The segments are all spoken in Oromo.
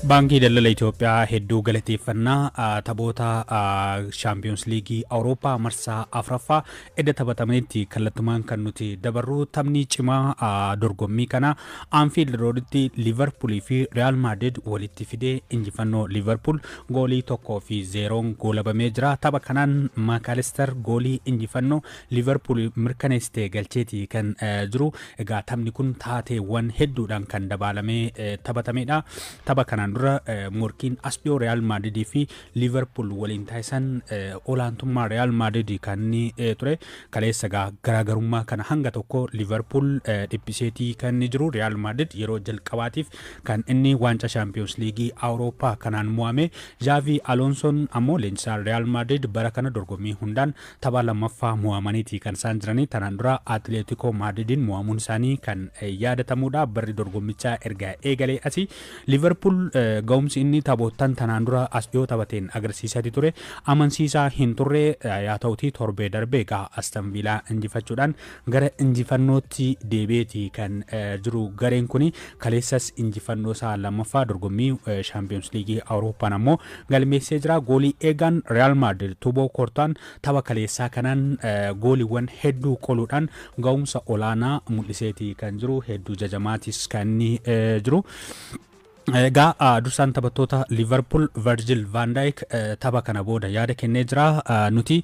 Baankii Daldala Itoophiyaa hedduu galateeffannaa. Taphoota Shaampiyoons Liigii Awurooppaa marsaa afuraffaa edda taphatamanitti kallattumaan kan nuti dabarru taphni cimaa dorgommii kana Anfield Rooditti Liivarpuulii fi Real Maadrid walitti fidee injifannoo Liivarpuul goolii 1-0 goolabamee jira. Tapha kanaan Maakaalister goolii injifannoo Liivarpuul mirkaneessite galcheeti kan jiru. Egaa taphni kun taateewwan hedduudhaan kan dabaalamee taphatamedha. Tapha kanaan dura morkiin as dhiyoo Real Maadridii fi Liivarpuul waliin taasisan olaantummaa Real Maadridii kan inni ture. Kaleessa garaagarummaa kana hanga tokko Liivarpuul dhiphiseetii kan inni jiru. Real Maadrid yeroo jalqabaatiif kan inni waancaa Shaampiyoons Liigii Awurooppaa kanaan mo'ame. Xaavi Alonsoon ammoo leenjisaan Real Maadrid bara kana dorgommii hundaan tapha lammaffaa mo'amaniiti kan isaan jiranii. Tanaan dura Atleetikoo Maadridiin mo'amuun isaanii kan yaadatamudha. Barri dorgommichaa erga eegalee asii Liivarpuul ga'umsi inni taphoottan tanaan dura as dhiyoo taphateen agarsiisaa ture amansiisaa hin turre. Yaa ta'utii torbee darbee egaa Aston Villaa injifachuudhaan gara injifannootti deebi'eeti kan jiru. Gareen kuni kaleessas injifannoo isaa lammaffaa dorgommii Shaampiyoons Liigii Awurooppaan ammoo galmeessee jira. Goolii eegaan Real Madrid Tuboo Koortaan tapha kaleessaa kanaan gooliiwwan hedduu qoluudhaan ga'umsa olaanaa mul'iseeti kan jiru, hedduu jajamaatis kan inni jiru. Egaa dursaan taphattoota Liverpool Virgil van Dijk tapha kana booda yaada kennee jira. Nuti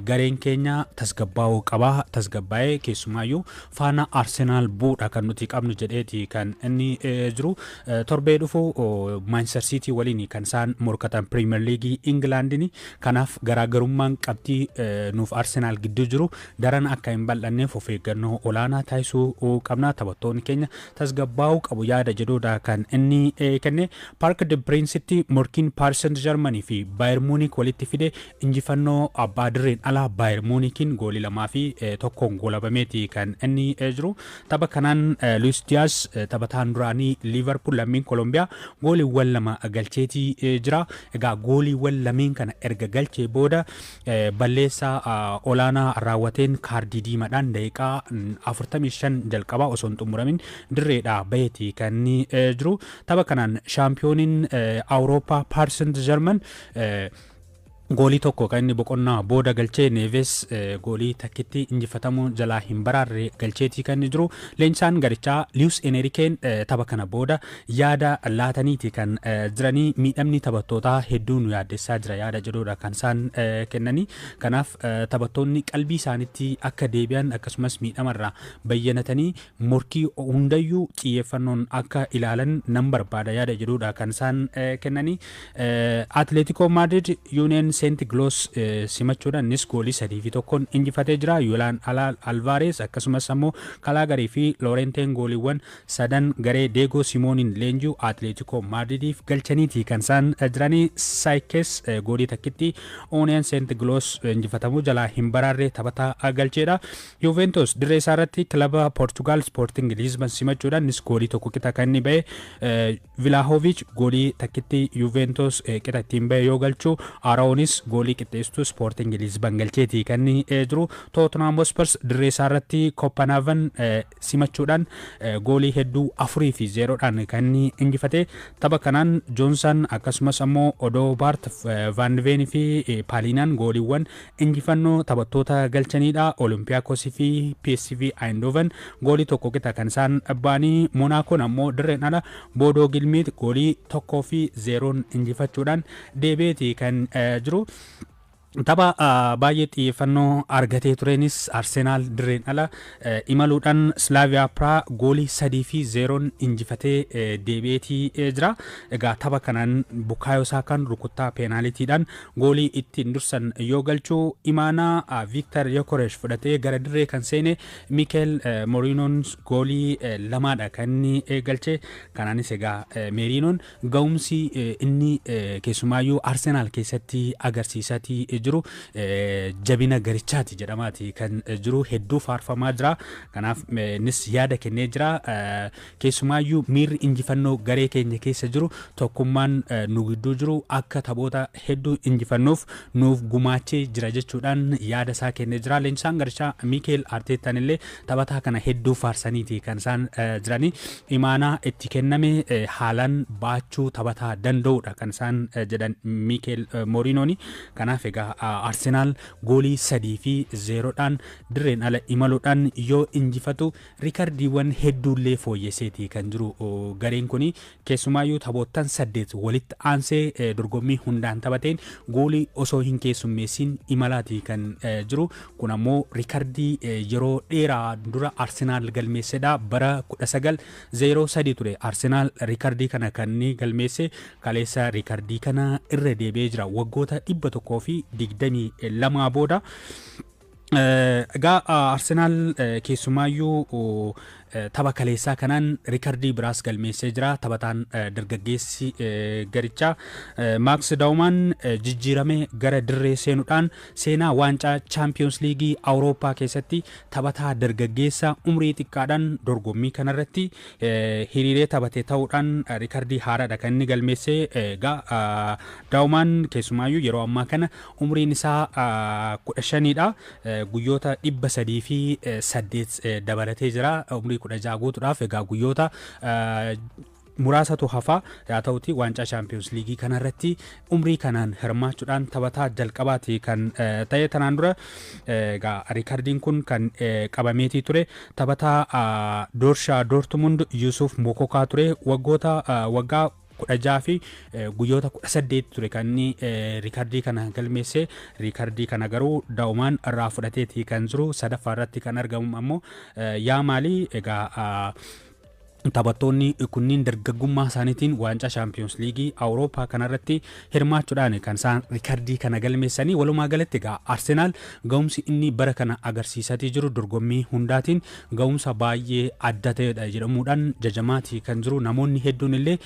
gareen keenya tasgabbaa'uu qaba. Tasgabbaa'ee keessumaayyuu faana Arsenaal bu'uudha kan nuti qabnu jedheeti kan inni jiru. Torbee dhufu Manchester City waliin kan isaan morkatan Premier League Ingilaandiin. Kanaaf garaagarummaan qabxii nuuf Arsenaal gidduu jiru daran akka hin bal'anneef of eeggannoo olaanaa taasisuu qabna. Taphattoonni keenya tasgabbaa'uu qabu yaada jedhudha kan inni kenne. Park de Prinsitti morkiin Paris Saint-Germain fi Bayern Munich walitti fide injifannoo abbaa dirreen alaa Bayern Munichiin goolii 2-1 goolabameeti kan inni jiru. Tapha kanaan Luis Diaz, taphataan duraanii Liverpool lammiin Kolombiyaa, gooliiwwan 2 galcheetii jira. Egaa gooliiwwan lameen kana erga galchee booda balleessaa olaanaa raawwateen kaardii diimaadhaan daqiiqaa 45 jalqabaa osoo hin xumuramin dirreedhaa baheeti kan inni jiru. Tapha kanaan shaampiyooniin Awurooppaa Paris Saint-Germain goolii 1 kan inni boqonnaa booda galchee Neves goolii takkitti injifatamuu jalaa hin baraarre galcheetii kan inni jiru. Leenjisaan garichaa Luis Enriqueen tapha kana booda yaada laataniiti kan jiranii. Miidhamni taphattootaa hedduu nu yaaddessaa jira yaada jedhudha kan isaan kennanii. Kanaaf taphattoonni qalbii isaaniitti akka deebi'an, akkasumas miidhamarraa bayyanatanii morkii hundayyuu xiyyeeffannoon akka ilaalan nan barbaada yaada jedhudha kan isaan kennanii. Atletico Madrid Union Saint Gilloise simachuudhaan innis goolii 3-1 injifatee jira. Julian Alvarez, akkasumas ammoo Kalaagarii fi Loorenteen gooliiwwan sadan garee Diego Simooniin leenji'u Atletico Madridiif galchaniiti kan isaan jiranii. Saayikes goolii takkitti Union Saint Gilloise injifatamuu jalaa hin baraarre taphataa galcheedha. Juventus dirree isaa irratti kilaba Portugal Sporting Lisbon simachuudhaan innis goolii 1 qixa kan inni ba'e. Vlahovic goolii takkitti Juventus qixa ittiin ba'e yoo galchu, Araonis goolii qixxeessituu Sporting Lisbon galcheeti kan inni jiru. Tottenham Hotspur dirree isaa irratti Copenhagen simachuudhaan goolii hedduu 4-0dhaan kan inni injifate. Tapha kanaan Joonsan, akkasumas ammoo Odoo Baart Van Veen fi Paaliinaan gooliiwwan injifannoo taphattoota galchanidha. Olympiakos fi PSV Eindhoven goolii 1 qixa kan isaan ba'anii. Monaakoon ammoo dirreen ala Boodoo Gilmiit goolii 1-0n injifachuudhaan deebi'eeti kan jiru. Tapha baay'ee xiyyeeffannoo argatee tureenis Arsenaal dirreen ala imaluudhaan Slaaviyaa Praa goolii 3-0n injifatee deebi'eetii jira. Egaa tapha kanaan Bukaayoo Saakaan rukuttaa peenaalitiidhaan goolii ittiin dursan yoo galchu, imaanaa Viiktar Yokoresh fudhatee gara dirree kan seene Miikeel Moriinoon goolii lamaadha kan inni galche. Kanaanis egaa Meeriinoon ga'umsi inni keessumaayyuu Arsenaal keessatti agarsiisatii jiru jabina garichaati jedhamaati kan jiru, hedduu faarfamaa jira. Kanaaf innis yaada kennee jira. Keessumaayyuu miirri injifannoo garee keenya keessa jiru, tokkummaan nu gidduu jiru akka taphoota hedduu injifannuuf nuuf gumaachee jira jechuudhaan yaada isaa kennee jira. Leenjisaan garichaa Miikeel Arteetaan illee taphataa kana hedduu faarsaniiti kan isaan jiranii. Imaanaa itti kenname haalaan baachuu taphataa danda'udha kan isaan jedhan Miikeel Mooriinooni. Kanaaf egaa Arsenaal goolii 3 fi 0dhaan dirreen ala imaluudhaan yoo injifatu, riikardiiwwan hedduullee fooyyesseeti kan jiru gareen kuni. Keessumaayyuu taphoottan saddeet walitti aansee dorgommii hundaan taphateen goolii osoo hin keessummeessin imalaati kan jiru. Kun ammoo riikardii yeroo dheeraa dura Arsenaal galmeessedha. Bara 1903 ture Arsenaal riikardii kana kan inni galmeesse. Kaleessa riikardii kana irra deebi'ee jira waggoota 122 booda. Egaa Arsenaal keessumaayyuu tapha kaleessaa kanaan riikardii biraas galmeessee jira. Taphataan dargaggeessi garichaa Maaks Daawumaan jijjiirame gara dirree seenuudhaan seenaa waancaa Chaampiyoons Liigii Awurooppaa keessatti taphataa dargaggeessa umrii xiqqaadhaan dorgommii kanarratti hiriiree taphate ta'uudhaan riikardii haaraadha kan inni galmeessee. Egaa Daawumaan keessumaayyuu yeroo ammaa kana umriin isaa 15dha. Guyyoota 308 dabalatee jira umrii 16 guutuudhaaf. Egaa guyyoota muraasatu hafaa. Haa ta'uti, waancaa Chaampiyoons Liigii kanarratti umrii kanaan hirmaachuudhaan taphataa jalqabaati kan ta'e. Tanaan dura egaa riikardiin kun kan qabameetii ture taphataa Boorshaa Doortmund Yuusuf Mokokaa ture. Waggoota waggaa 16 fi guyyoota 18 ture kan inni riikardii kana galmeesse. Riikardii kana garuu Daawumaan irraa fudhateeti kan jiru. Sadaffaa irratti kan argamu ammoo yaa maalii. Egaa taphattoonni kunniin dargaggummaa isaaniitiin waancaa Shaampiyoons Liigii Awurooppaa kanarratti hirmaachuudhaan kan isaan riikardii kana galmeessanii. Walumaa galatti egaa Arsenaal ga'umsi inni bara kana agarsiisatii jiru dorgommii hundaatiin ga'umsa baay'ee adda ta'edha jedhamuudhaan jajamaatii kan jiru. Namoonni hedduun illee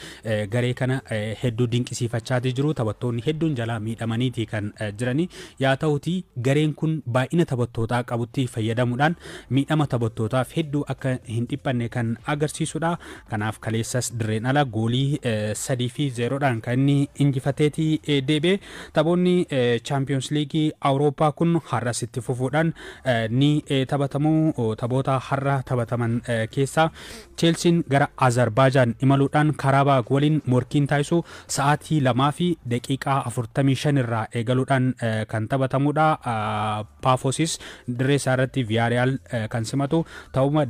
garee kana hedduu dinqisiifachaatii jiru. Taphattoonni hedduun jalaa miidhamaniitii kan jiranii. Yaa ta'utii, gareen kun baay'ina taphattootaa qabutti fayyadamuudhaan miidhama taphattootaaf hedduu akka hin dhiphanne kan agarsiisudha. Kanaaf kaleessas dirreen ala goolii 3 fi 0dhaan kan inni injifateetii deebi'e. Taphoonni Chaampiyoons Liigii Awurooppaa kun har'as itti fufuudhaan ni taphatamu. Taphoota har'a taphataman keessaa Cheelsiin gara Azerbaajaan imaluudhaan Karabaag waliin morkiin taasisu sa'aatii 2:45 irraa eegaluudhaan kan taphatamudha. Paafosis dirree isaa irratti Viyaariyaal kan simatu ta'uma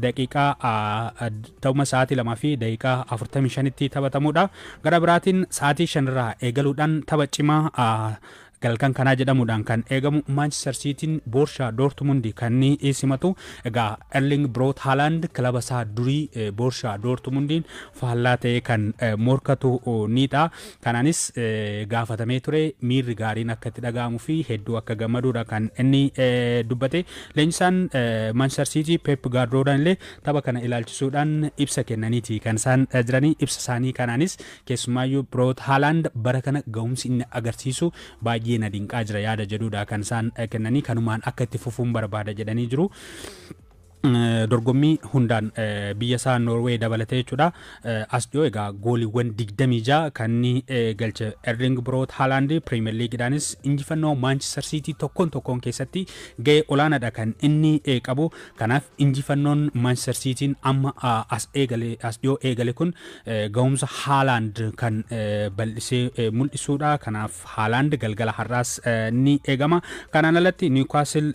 sa'aatii 2:45tti taphatamudha. Gara biraatiin sa'aatii 5rraa eegaluudhaan tapha cimaa galkan kanaa jedhamuudhaan kan eegamu Manchester Cityin Boorshaa Doortmund kan inni simatu. Egaa Erling Braut Haaland kilaba isaa durii Boorshaa Doortmundiin faallaa ta'ee kan morkatu ni ta'a. Kanaanis gaafatamee ture, miirri gaariin akka itti dhaga'amuu fi hedduu akka gammaduudha kan inni dubbate. Leenjisaan Manchester City Pep Guardiolaan illee tapha kana ilaalchisuudhaan ibsa kennaniiti kan isaan jiranii. Ibsa isaanii kanaanis keessumaayyuu Braut Haaland bara kana ga'umsi inni agarsiisu baay'ee na dinqaa jira yaada jedhuudha kan isaan kennanii. Kanumaan akka itti fufuun barbaada jedhanii jiru. Dorgommii hundaan biyya isaa Noorwee dabalatee jechuudha. As dhiyoo egaa gooliiwwan 26 kan inni galche Erling Braut Haaland, Piriimeer Liigidhaanis injifannoo Maanchister Siitii tokkoon tokkoon keessatti ga'ee olaanaadha kan inni qabu. Kanaaf injifannoon Maanchister Siitiin amma as eegale, as dhiyoo eegale kun ga'umsa Haaland kan bal'isee mul'isuudha. Kanaaf Haaland galgala har'aas ni eegama. Kanaan alatti Newcastle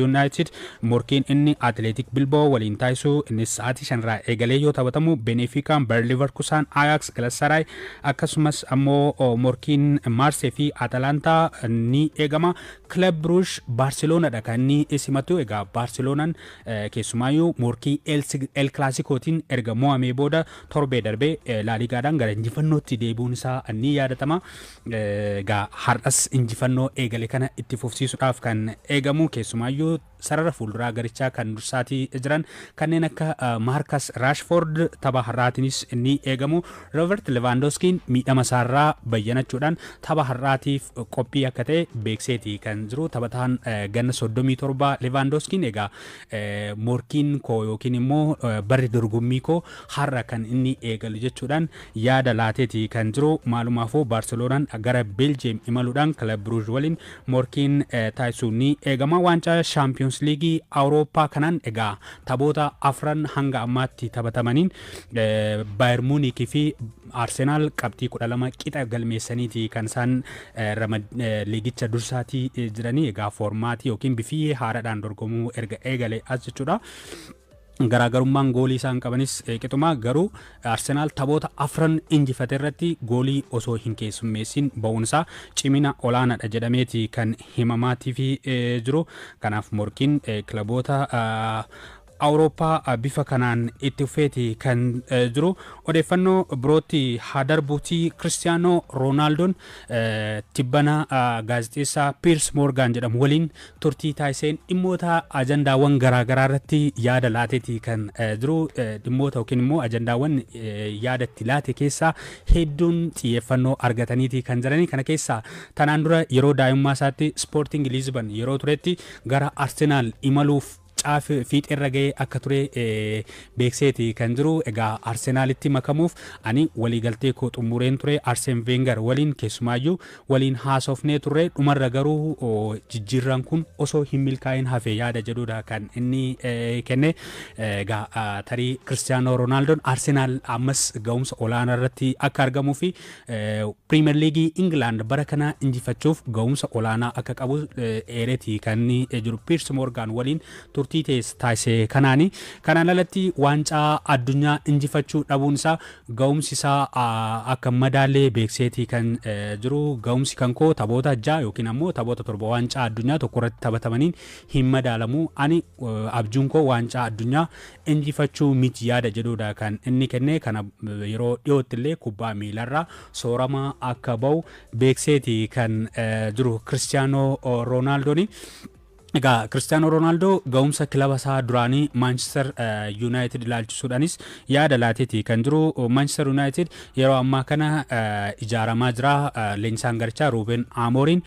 United morkiin inni Atileetik Bilbao waliin taasisu innis sa'aatii 5rraa eegalee yoo taphatamu, Benefikaan, Bayer Leverkusen, Ajax, Galatasaray, akkasumas ammoo morkiin Maarsee fi Atalantaa ni eegama. Club Brugge Barceloonadha kan inni simatu. Egaa Barceloonaan keessumaayyuu morkii El Clasicotiin erga mo'amee booda torbee darbee Laaligaadhaan gara injifannootti deebi'uun isaa ni yaadatama. Egaa har'as injifannoo eegale kana itti fufsiisuudhaaf kan eegamu keessumaayyuu Sarara fuulduraa garichaa kan dursaatii jiran kanneen akka Maarkas Raashford tapha har'aatiinis ni eegamu. Roobert Levaandoskiin miidhama isaarraa bayyanachuudhaan tapha har'aatiif qophii akka ta'e beekseeti kan jiru. Taphataan ganna 37 Levaandoskiin egaa morkiin koo yookiin immoo barri dorgommii koo har'a kan inni eegalu jechuudhaan yaada laateeti kan jiru. Maalumaafuu Baarseloonaan gara Beeljeem imaluudhaan Kilab Biruuj waliin morkiin taasisuu ni eegama. Waancaa Shaampiyoons Liigii Awurooppaa kanaan egaa taphoota afran hanga ammaatti taphatamaniin Baayer Muunikii fi Arsenaal qabxii 12 qixa galmeessaniiti kan isaan liigicha dursaatii jiranii. Egaa foormaatii yookiin bifii haaraadhaan dorgomuu erga eegale as jechuudha. Garaagarummaan goolii isaan qabanis qixuma, garuu Arsenaal taphoota afran injifate irratti goolii osoo hin keessummeessin ba'uun isaa cimina olaanaadha jedhameeti kan himamaatii fi jiru. Kanaaf morkiin kilaboota Awurooppaa bifa kanaan itti fufeeti kan jiru. Odeeffannoo birootti haa darbuutii, Kiristiyaanoo Roonaaldon tibbana gaazexeessaa Piers Morgan jedhamu waliin turtii taasiseen dhimmoota ajandaawwan garaagaraa irratti yaada laateeti kan jiru. Dhimmoota yookiin immoo ajandaawwan yaada itti laate keessaa hedduun xiyyeeffannoo argataniiti kan jiranii. Kana keessaa tanaan dura yeroo daa'imummaa isaatti Sporting Lisbon yeroo turetti gara Arsenaal imaluuf caaf fiixeerra ga'ee akka ture beekseeti kan jiru. Egaa Arsenaalitti makamuuf ani waliigaltee koo xumureen ture, Arseen Veengar waliin keessumaayyuu waliin haasofnee turre, dhumarra garuu jijjiirraan kun osoo hin milkaa'in hafe yaada jedhudha kan inni kenne. Egaa tarii Kiristiyaanoo Roonaaldoon Arsenaal ammas ga'umsa olaanaa irratti akka argamuu fi Piriimer Liigii Ingilaand bara kana injifachuuf ga'umsa olaanaa akka qabu eereeti kan inni jiru Piers Morgan waliin turtii taasise kanaani. Kanaan alatti waancaa addunyaa injifachuu dhabuun isaa ga'umsi isaa akka madaalee beekseetii kan jiru. Ga'umsi kan koo taphoota 6 yookiin ammoo taphoota 7 waancaa addunyaa tokko irratti taphatamaniin hin madaalamu. Ani abjuun koo waancaa addunyaa injifachuu miti yaada jedhudha kan inni kenne. Kana yeroo dhiyootti illee kubbaa miilarraa soorama akka ba'u beekseeti kan jiru Kiristiyaanoo Roonaaldooni. Egaa Kiristiyaanoo Roonaaldoo ga'umsa kilaba isaa duraanii Maanchister Yuunaayitid ilaalchisuudhaanis yaada laateeti kan jiru. Maanchister Yuunaayitid yeroo ammaa kana ijaaramaa jira. Leenjisaan garichaa Ruuben Amooriin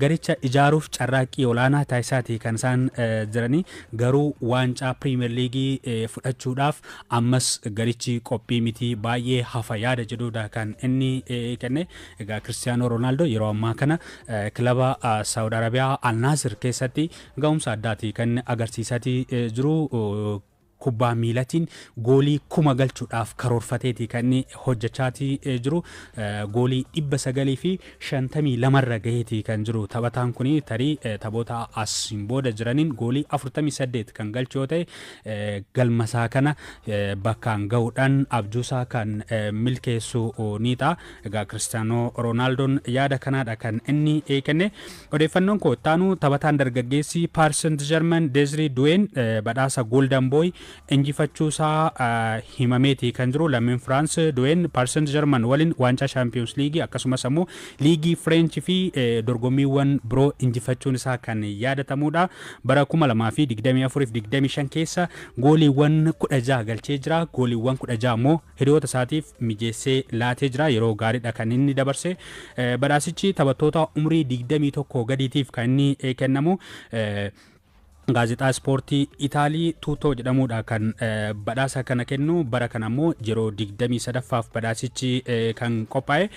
garicha ijaaruuf carraaqqii olaanaa taasisaati kan isaan jiranii, garuu waancaa Piriimeer Liigii fudhachuudhaaf ammas garichi qophii miti, baay'ee hafa yaada jedhudha kan inni kenne. Egaa Kiristiyaanoo Roonaaldoo yeroo ammaa kana kilaba Saawud Arabiyaa Al Naasir keessatti ga'umsa addaati kan agarsiisaati jiru. Kubbaa miilatiin goolii 1000 galchuudhaaf karoorfateeti kan inni hojjechaati jiru. Goolii 952rra gaheeti kan jiru taphataan kun. Tarii taphoota asiin booda jiraniin goolii 48 kan galchu yoo ta'e, galmasaa kana bakkaan gahuudhaan abjuusaa kan milkeessu ni ta'a. Egaa Kiristiyaanoo Roonaaldoon yaada kanaadha kan inni kenne. Odeeffannoon koo ittaanu, taphataan dargaggeessi Paris Saint-Germain Desiree Doué badhaasa Golden Boy injifachuusaa himameeti kan jiru. Lammiin Firaans Doué Paris Saint-Germain waliin waancaa Champions League akkasumas ammoo liigii French fi dorgommiiwwan biroo injifachuun isaa kan yaadatamudha. Bara 2024-25 keessa gooliiwwan 16 galchee jira. Gooliiwwan 16 immoo hiriyoota isaatiif mijeessee laatee jira. Yeroo gaariidha kan inni dabarse. Badhaasichi taphattoota umurii 21 gadiitiif kan inni kennamu. Gaazexaa ispoortii Itaalii Tuutoo jedhamudha kan badhaasa kana kennu. Bara kana ammoo yeroo 23ffaaf badhaasichi kan qophaa'e.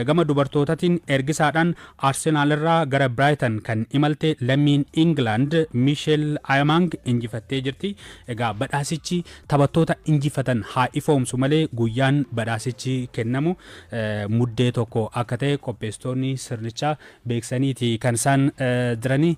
Gama dubartootaatiin ergisaadhaan Arsenaal irraa gara Biraaytan kan imalte lammiin Ingilaand Miisheel Ayamang injifattee jirti. Egaa badhaasichi taphattoota injifatan haa ifoomsu malee, guyyaan badhaasichi kennamu Muddee 1 akka ta'e qopheessitoonni sirnichaa beeksaniiti kan isaan jiranii.